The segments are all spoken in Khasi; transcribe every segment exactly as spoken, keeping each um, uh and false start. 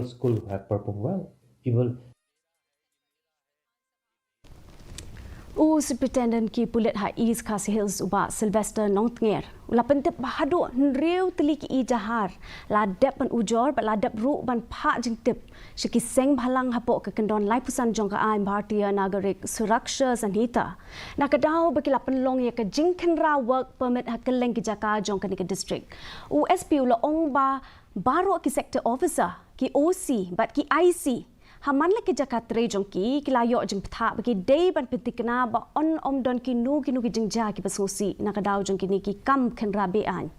School have performed well. Even U Superintendent ki pulit ha East Khasi Hills u Bah Sylvester Nongtnger u la pyntip ba haduh hynriew tylli ki ejahar la dep ban ujor bad la dep ruh ban phah jingtip sha ki seng bhalang hapoh ka kyndon laiphew san jong ka aiñ Bharatiya Nagarik Suraksha Sanhita na ka daw ba ki la pynlong ïa ka jingkhynra work permit ha kylleng ki jaka jong kane ka district. U S P u la ong ba baroh ki sector officer, ki O C bad ki I C ha man la ki jaka trei jong ki, ki la ïoh jingpyntha ba ki dei ban pyntikna ba yn ym don kino kino ki jingjia kiba sngewsih na ka daw jong kine ki kam khynra be-aiñ.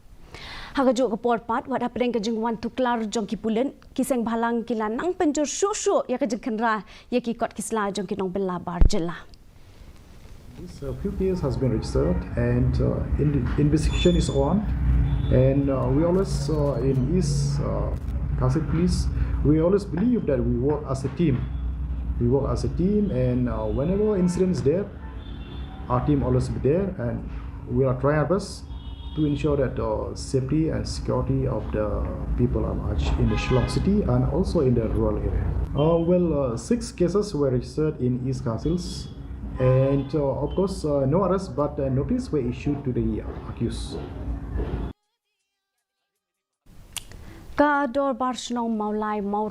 Ha kajuh ka por pat, wat hapdeng ka jingwan tuklar jong ki pulit, ki seng bhalang ki la nang pynjur shuh shuh ïa ka jingkhynra ïa ki kot ki sla jong ki nongbylla bar jylla. This uh, few cases has been registered and uh, in, investigation is on. And uh, we always uh, in East uh, Khasi Police, we always believe that we work as a team. We work as a team, and uh, whenever incidents there, our team always be there, and we are trying our best to ensure that the safety and security of the people are much in the Shillong city and also in the rural area. Uh, well, uh, six cases were registered in East Khasi Hills, and uh, of course, uh, no arrest but uh, notice were issued to the accused. Ka Dorbar Shnong Mawlai Mawro